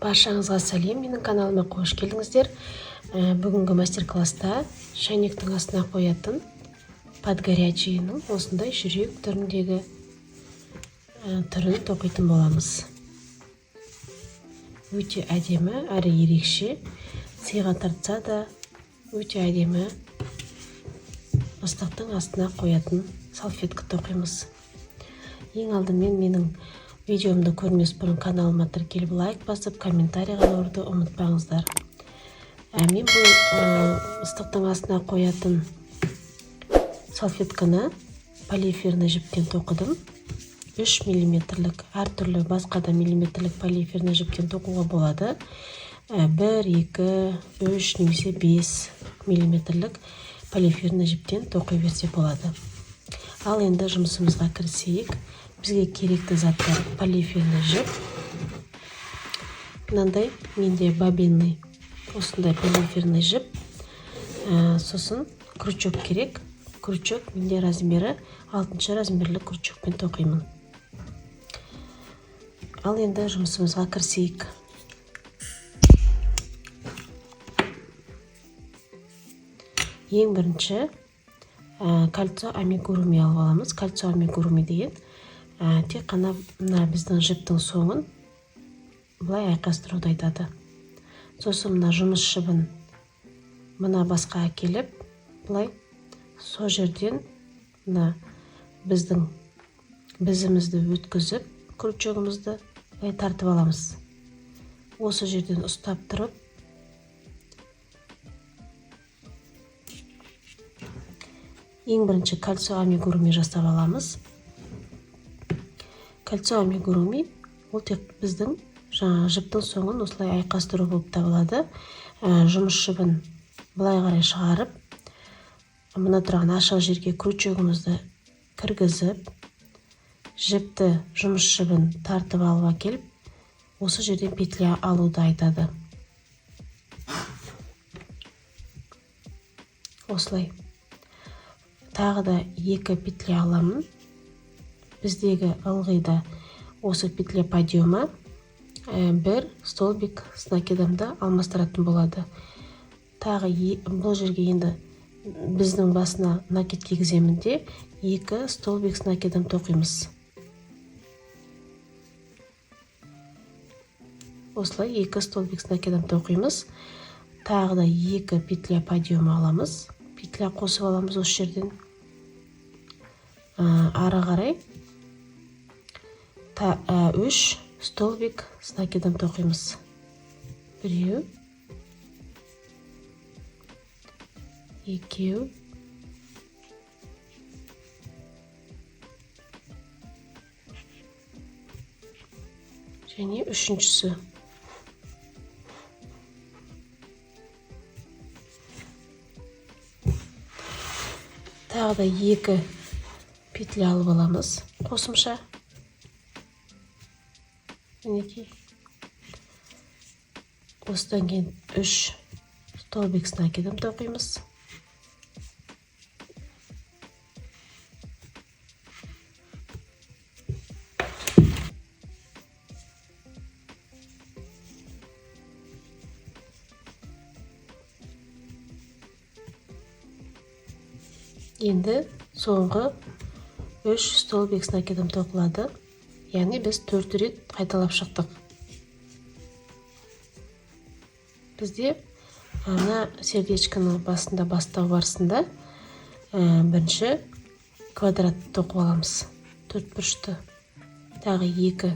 Баршаңызға сәлем, менің каналыма қош келдіңіздер. Бүгінгі мастер-класста шәйнектің астына қоятын под горячийінің осындай жүрек түріндегі түрін тоқитын боламыз. Өте әдемі, әрі ерекше, сыйға тартса да өте әдемі ыстықтың астына қоятын салфетка тоқимыз. Ең алдымен менің видеомды көрмес бұрын каналыма тіркеліп, лайк басып, комментарий қалдыруды ұмытпаңыздар. Мен бұл ыстықтың астына қоятын салфетканы полиэфирный жіптен тоқыдым. 3 миллиметрлік, әртүрлі басқа да миллиметрлік полиэфирный жіптен тоқуға болады. 1, 2, 3 немесе 5 миллиметрлік полиэфирный жіптен тоқи берсе болады. Ал енді жұмысымызға кірісейік. Бізге керекті заттар: полиэфирный жіп, мынандай менде бобинный осындай полиэфирный жіп, сосын крючок керек. Крючок менде размері 6 размерлі крючокпен тоқимын. Ал енді жұмысымызға кірісейік. Ең бірінші кольцо амигуруми алып аламыз. Кольцо амигуруми деген тек қана мына біздің жіптің соңын былай айқастыруды айтады. Сосын мына жұмыс жібін мына басқа әкеліп, былай сол жерден мына біздің бізімізді өткізіп, крючогымызды былай тартып аламыз. Осы жерден ұстап тұрып, ең бірінші кольцо амигуруми жасап аламыз. Кольцо амигуруми ол тек біздің жаңа жіптің соңын осылай айқастыру болып табылады. Жұмыс жібін былай қарай шығарып, мына тұрған ашық жерге крючогымызды кіргізіп, жіпті жұмыс жібін тартып алып әкеліп, осы жерден петля алуды айтады. Осылай тағы да 2 петля аламын. Біздегі ылғида осы петля подъема бір столбик с накидомды алмастыратын болады. Тағы бұл жерге енді біздің басына накид кигіземін де, 2 столбик с накидом тоқимыз. Осылай 2 столбик с накидом тоқимыз. Тағы да 2 петля подъема аламыз. Петля қосып аламыз осы жерден. Ары қарай 3 столбик с накидом тоқимыз. Біреу, екеу, және үшіншісі. Тағы да 2 петля алып аламыз қосымша. Мінекей. Осыдан кейін 3 столбик с накидом тоқимыз. Енді соңғы 3 столбик с накидом тоқылады. Яғни біз 4 рет қайталап шықтық. Бізде ана сердечканың басында бастау барысында, бірінші квадрат тоқып аламыз. 4 бұрышты. Тағы 2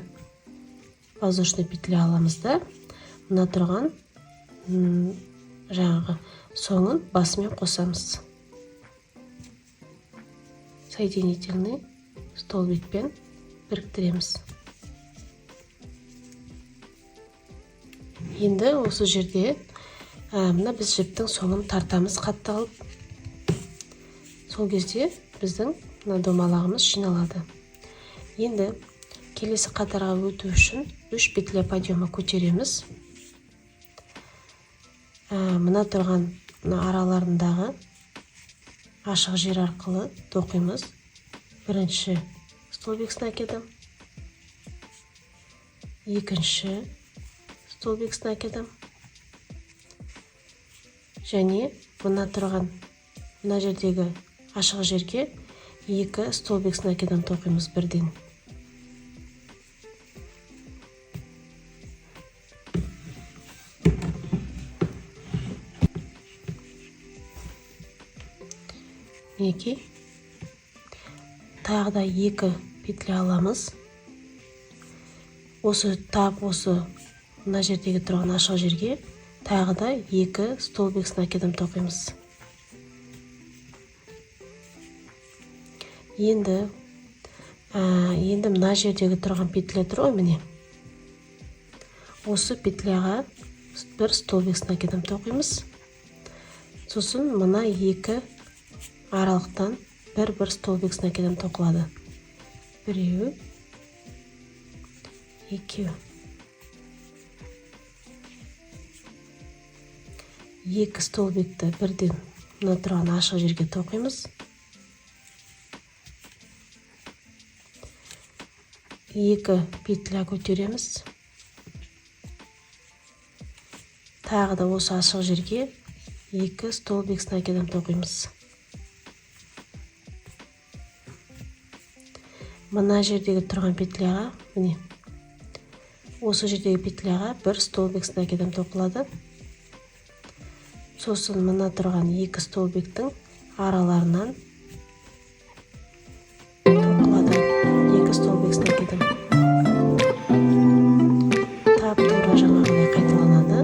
воздушный петля аламыз да, мына тұрған, жаңағы соңын басымен қосамыз. Соединительный столбикпен біріктіреміз. Енді осы жерде, мына біз жіптің соңын тартамыз қатты қылып. Сол кезде біздің мына домалағымыз жиналады. Енді келесі қатарға өту үшін 3 петля подъема көтереміз. Мына тұрған мына араларындағы ашық жер арқылы тоқимыз. Бірінші столбик с накидом, екінші Столбик с накидом. Және мына тұрған мына жердегі ашық жерге 2 столбик с накидом тоқимыз бірден. Мінекей, тағы да 2 петля аламыз. Осы тап осы мына жердегі тұрған ашық жерге тағы да 2 столбик с накидом тоқимыз. Енді мына жердегі тұрған петля тұр ғой, міне. Осы петляға бір столбик с накидом тоқимыз. Сосын мына 2 аралықтан бір-бір столбик с накидом тоқылады. Біреу, екеу. 2 столбикті бірден мына тұрған ашық жерге тоқимыз. 2 петля көтереміз. Тағы да осы ашық жерге 2 столбик с накидом тоқимыз. Мына жердегі тұрған петляға, міне, осы жердегі петляға бір столбик с накидом тоқылады. Сосын мына тұрған 2 столбиктің араларынан тоқылады. 2 столбик с накидом. Тап тура жаңағыдай қайталанады.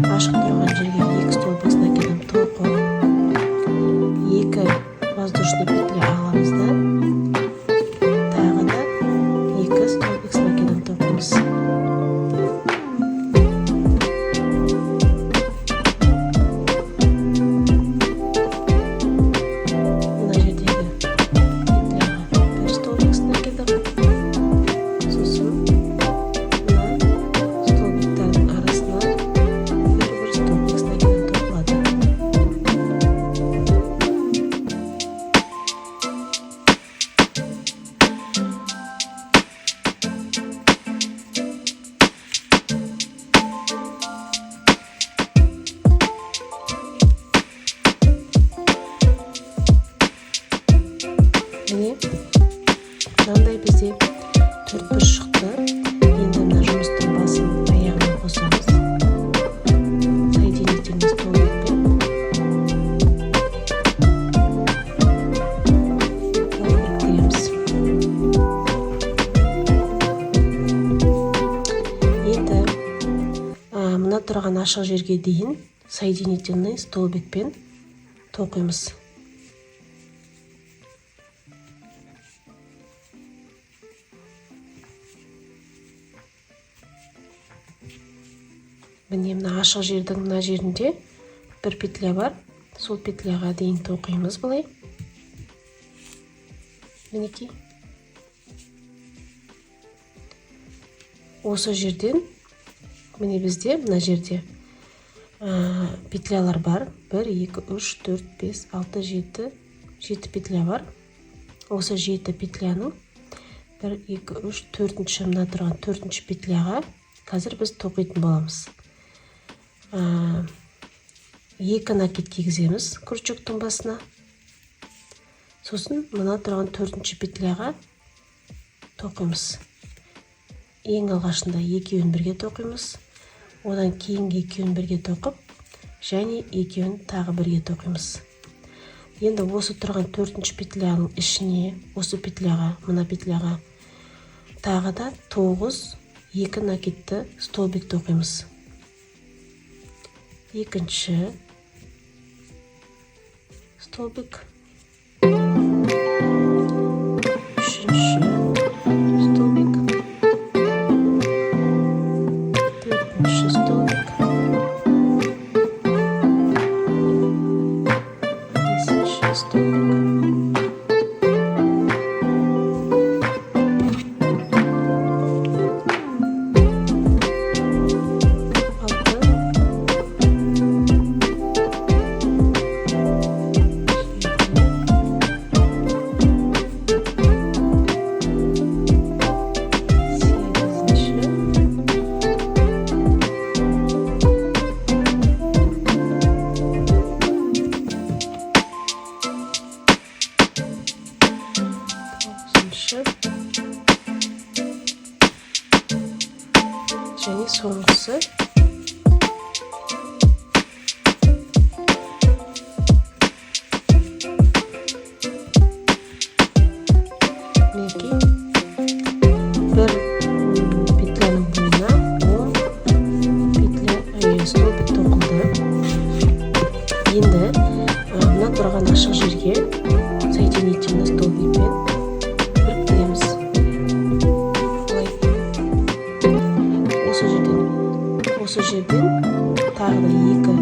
Ашық тұрған жерге 2 столбик с накидом тоқып, 2 воздушный петля аламыз да, тағы да 2 столбик с накидом тоқимыз. Мына жердегі петляға бір столбик с накидом, сосын мына столбиктардың арасынан бір-бір столбик с накидом тоқылады. Міне, мынандай бізде төрт бұрыш шықты. Енді мына жұмыстың басын аяғымен қосамыз. Соединительный столбикпен. Біріктіреміз. Енді мына тұрған ашық жерге дейін соединительный столбикпен тоқимыз. Міне, мына ашық жердің мына жерінде бір петля бар. Сол петляға дейін тоқимыз былай. Мінекей. Осы жерден, міне бізде мына жерде петлялар бар. 1, 2, 3, 4, 5, 6, 7, 7 петля бар. Осы 7 петляның 1, 2, 3, төртінші, мына тұрған төртінші петляға қазір біз тоқитын боламыз. 2 накид кигіземіз крючоктың басына. Сосын мына тұрған төртінші петляға тоқимыз. Ең алғашында екеуін бірге тоқимыз. Одан кейінгі екеуін бірге тоқып, және екеуін тағы бірге тоқимыз. Енді осы тұрған төртінші петляның ішіне, осы петляға, мына петляға тағы да 9 2 накидті столбик тоқимыз. Екінші столбик, үшінші столбик, төртінші столбик, бесінші столбик, алты, жеті, Алтыншы және соңғысы. Мінекей, бір петляның бойына 10 петля, столбик тоқылды. Енді мына тұрған ашық жерге соединительный столбикпен біріктіреміз. Былай. Осы жерден тағы да 2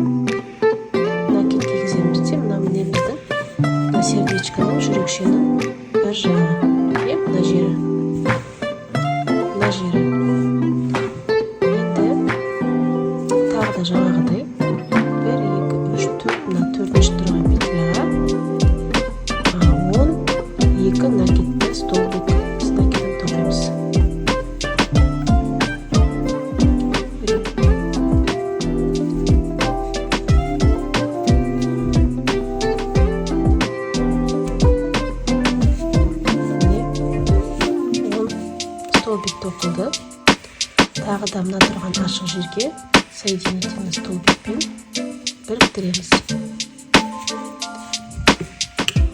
накид кигіземіз де, мына міне біздің мына сердечконың, жүрекшенің бір жағы, иә, мына жері, мына жері. Енді тағы да жаңағыдай 1, 2, 3, 4, мына төртінші тұрған петляға 12 накидті столбик с накидом тоқимыз. Біреу. Міне, 10 столбик тоқылды. Тағы да мына тұрған ашық жерге соединительный столбикпен біріктіреміз.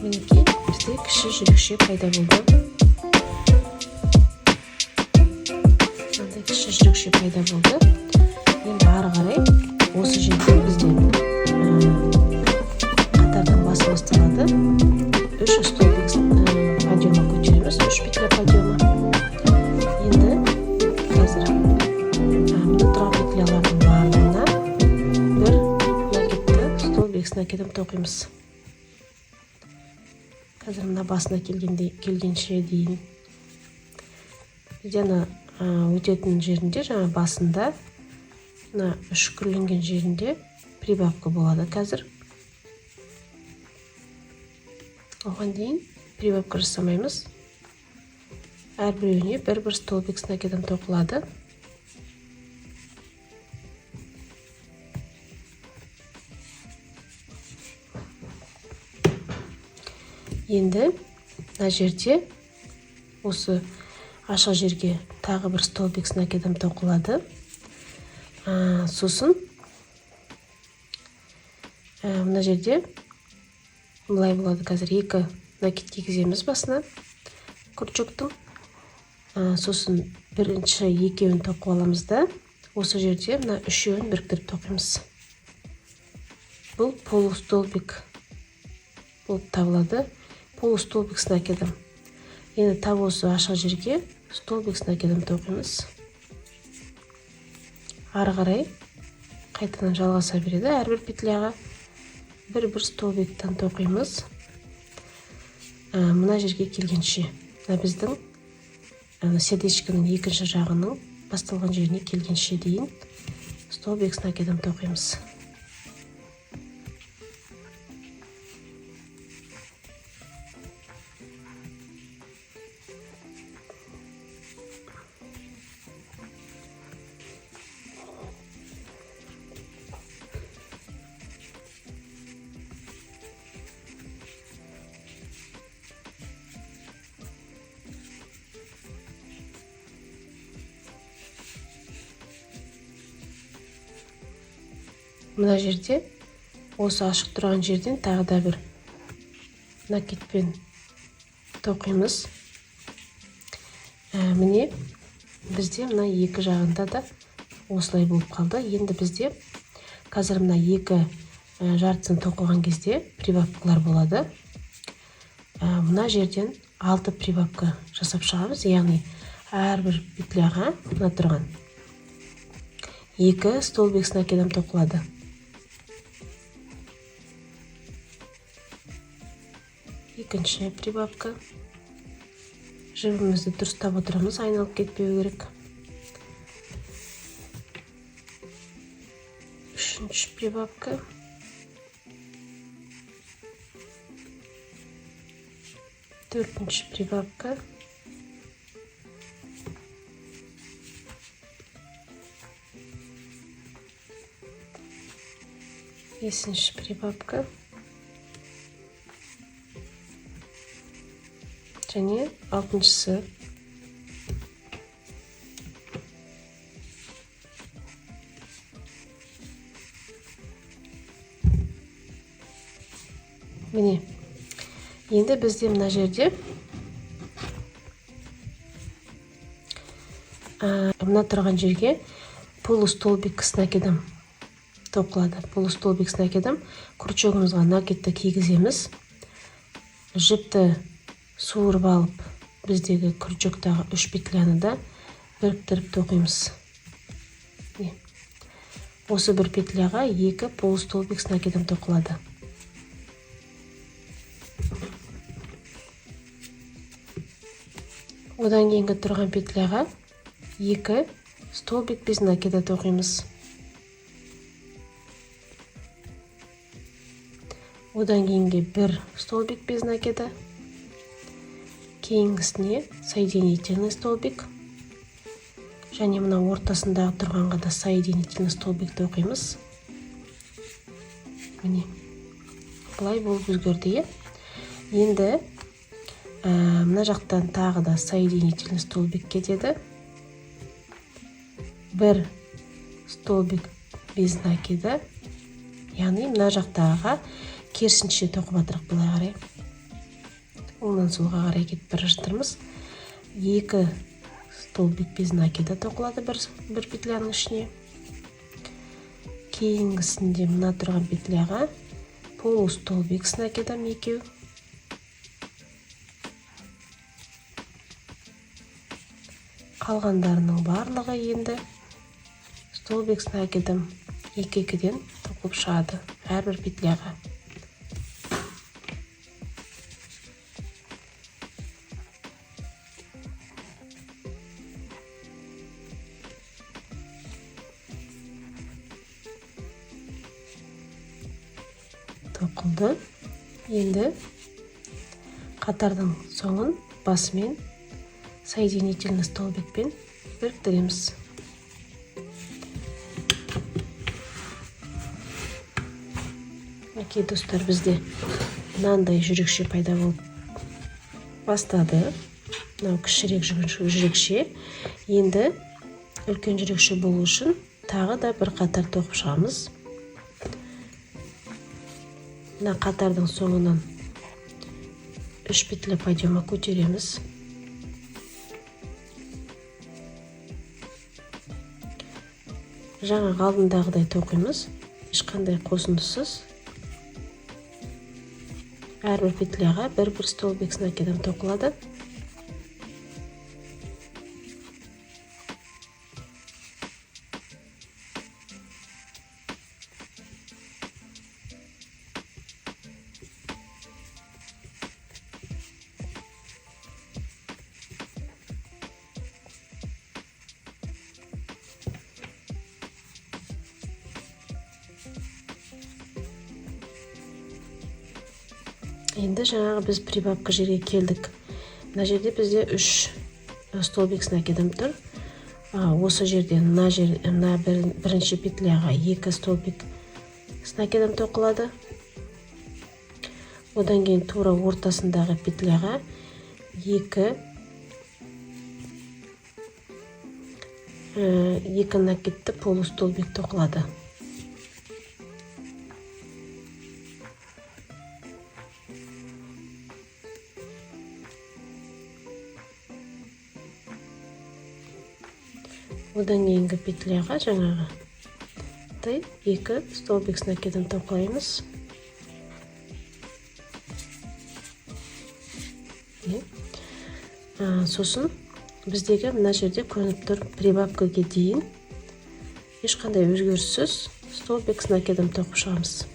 Мінекей, бізде кіші жүрекше пайда болды. Мынандай кіші жүрекше пайда болды. Енді ары қарай осы жерден бізде қатардың басы басталады. 3 столбик подъема көтереміз, 3 петля подъема. Енді қазір мына тұрған петлялардың барлығына бір накидті столбик с накидом тоқимыз. Қазір мына басына келгенше дейін бізде ана өтетін жерінде, жаңа басында, мына үшкірленген жерінде прибавка болады. Қазір оған дейін прибавка жасамаймыз. Әрбіреуіне бір-бір столбик с накидом тоқылады. Енді мына жерде осы ашық жерге тағы бір столбик с накидом тоқылады. Сосын мына жерде былай болады. Қазір 2 накид кигіземіз басына крючоктың. Сосын бірінші екеуін тоқып аламыз да, осы жерде мына үшеуін біріктіріп тоқимыз. Бұл полустолбик болып табылады. Полустолбик с накидом. Енді тап осы ашық жерге столбик с накидом тоқимыз. Ары қарай қайтадан жалғаса береді. Әрбір петляға бір-бір столбиктен тоқимыз. Мына жерге келгенше, мына біздің сердечконың екінші жағының басталған жеріне келгенше дейін столбик с накидом тоқимыз. Мына жерде осы ашық тұрған жерден тағы да бір накидпен тоқимыз. Міне бізде мына екі жағында да осылай болып қалды. Енді бізде қазір мына екі жартысын тоқыған кезде прибавкалар болады. Мына жерден 6 прибавка жасап шығамыз, яғни әрбір петляға мына тұрған 2 столбик с накидом тоқылады. Екінші прибавка. Жібімізді дұрыстап отырамыз, айналып кетпеу керек. Үшінші прибавка. Төртінші прибавка. Бесінші прибавка. Және алтыншысы. Міне, енді бізде мына жерде мына тұрған жерге полустолбик с накидом тоқылады. Полустолбик с накидом крючогымызға накидті кигіземіз. Жіпті суырып алып, біздегі крючоктағы 3 петляны да біріктіріп тоқимыз. Міне. Осы бір петляға 2 полустолбик с накидом тоқылады. Одан кейінгі тұрған петляға 2 столбик без накида тоқимыз. Одан кейінгі 1 столбик без накида, кейінгісіне соединительный столбик және мына ортасындағы тұрғанға да соединительный столбик тоқимыз. Міне, былай болып өзгерді, иә? Енді мына жақтан тағы да соединительный столбик кетеді. 1 столбик без накида, яғни мына жақтағыға керісінше тоқып жатырық, былай қарай, оңнан солға қарай кетіп бара жатырмыз. 2 столбик без накида тоқылады бір петляның ішіне. Кейінгісінде мына тұрған петляға полустолбик с накидом екеу. Қалғандарының барлығы енді столбик с накидом екі-екіден тоқылып шығады әрбір петляға. Тоқылды. Енді қатардың соңын басымен соединительный столбикпен біріктіреміз. Мінекей, достар, бізде мынандай жүрекше пайда болып бастады. Мынау кішірек жүрекше. Енді үлкен жүрекше болу үшін тағы да бір қатар тоқып шығамыз. Мына қатардың соңынан 3 петля подъема көтереміз. Жаңағы алдындағыдай тоқимыз, ешқандай қосындысыз. Әрбір петляға бір-бір столбик с накидом тоқылады. Енді жаңағы біз прибавка жерге келдік. Мына жерде бізде 3 столбик с накидом тұр. Осы жерде мына жер, мына бірінші петляға 2 столбик с накидом тоқылады. Одан кейін тура ортасындағы петляға 2 накидті полустолбик тоқылады. Одан кейінгі петляға жаңағы 2 столбик с накидом тоқылаймыз. Сосын біздегі мына жерде көрініп тұр прибавкаға дейін ешқандай өзгеріссіз столбик с накидом тоқып шығамыз.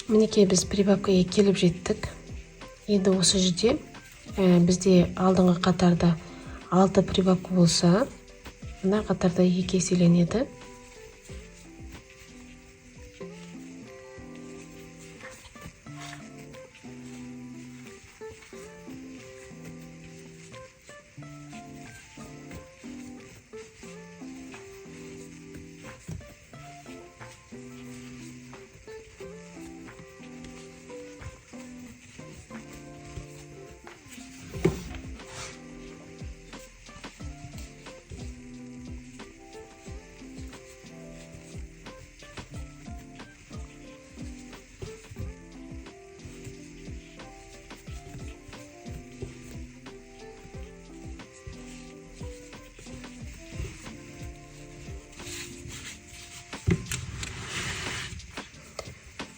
Мінекей, біз прибавкаға келіп жеттік. Енді осы жерде бізде алдыңғы қатарда 6 прибавка болса, Мына қатарда 2 еселенеді.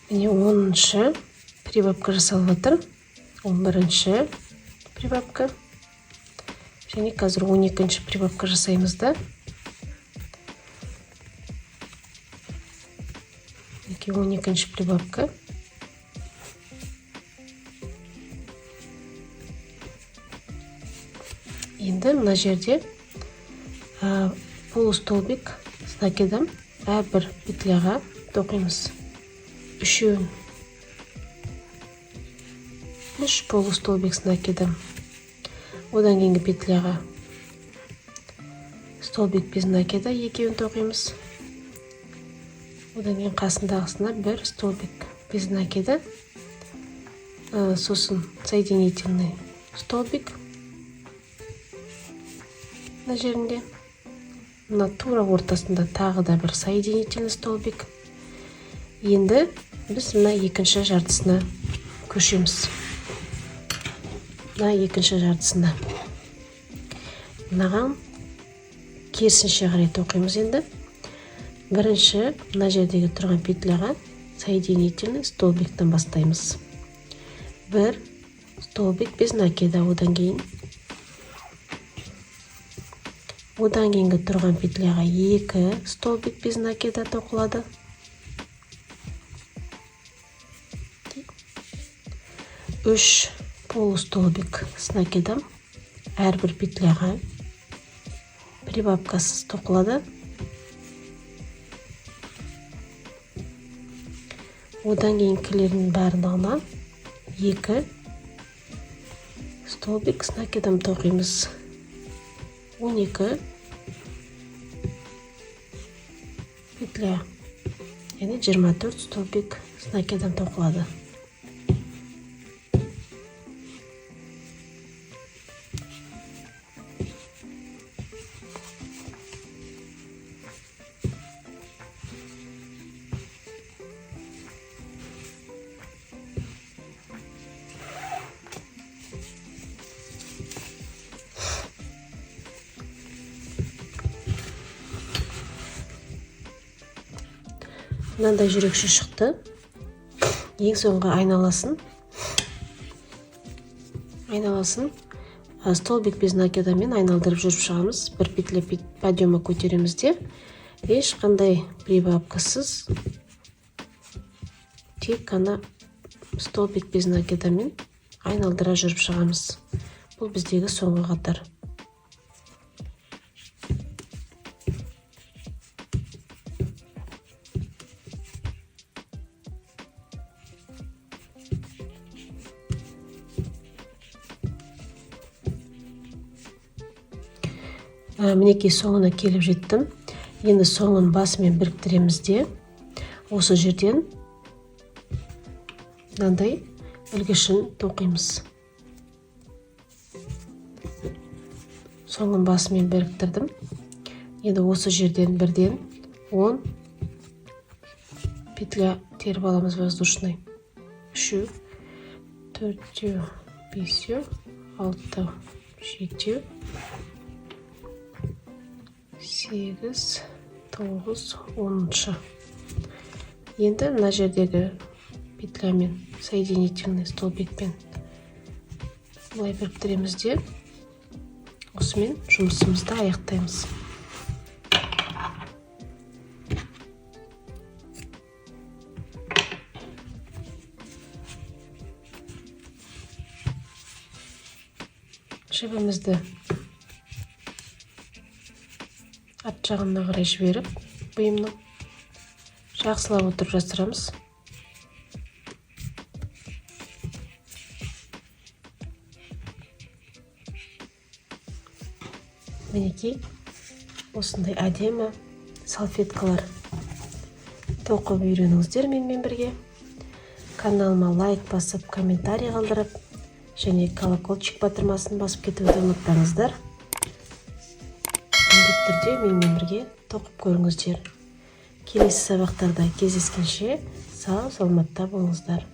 Міне 10-шы прибавка жасалып жатыр. 11-ші прибавка. Және қазір 12-ші прибавка жасаймыз да. Мінекей 12-ші прибавка. Енді мына жерде полустолбик с накидом әрбір петляға тоқимыз. Үшеуін. 3 полустолбик с накидом. Одан кейінгі петляға столбик без накида екеуін тоқимыз. Одан кейін қасындағысына бір столбик без накида. Сосын соединительный столбик мына жерінде. Мына тура ортасында тағы да бір соединительный столбик. Енді біз мына екінші жартысына көшеміз. Мына екінші жартысына. Мынаған керісінше қарай тоқимыз енді. Бірінші мына жердегі тұрған петляға соединительный столбиктен бастаймыз. Бір столбик без накида, одан кейін. Одан кейінгі тұрған петляға 2 столбик без накида тоқылады. 3 полустолбик с накидом әрбір петляға прибавкасыз тоқылады. Одан кейінгілердің барлығына 2 столбик с накидом тоқимыз. 12 петля, яғни 24 столбик с накидом тоқылады. Мынандай жүрекше шықты. Ең соңғы айналасын столбик без накидамен айналдырып жүріп шығамыз. Бір петля подъема көтереміз де, ешқандай прибавкасыз, тек қана столбик без накидамен айналдыра жүріп шығамыз. Бұл біздегі соңғы қатар. Мінекей соңына келіп жеттім. Енді соңын басымен біріктіреміз де, осы жерден мынандай ілгішін тоқимыз. Соңын басымен біріктірдім. Енді осы жерден бірден 10 петля теріп аламыз воздушный. Үшеу, төртеу, бесеу, алтау, жетеу, сегіз, тоғыз, оныншы. Енді мына жердегі петлямен соединительный столбикпен былай біріктіреміз де, осымен жұмысымызды аяқтаймыз. Жібімізді Арт жағына қарай жіберіп, бұйымның жақсылап отырып жастырамыз. Мінекей, осындай әдемі салфеткалар тоқып үйреніңіздер менімен бірге. Каналыма лайк басып, комментарий қалдырып және колокольчик батырмасын басып кетуді ұмытпаңыздар. Міндетті түрде менімен бірге тоқып көріңіздер. Келесі сабақтарда кездескенше сау саламатта болыңыздар.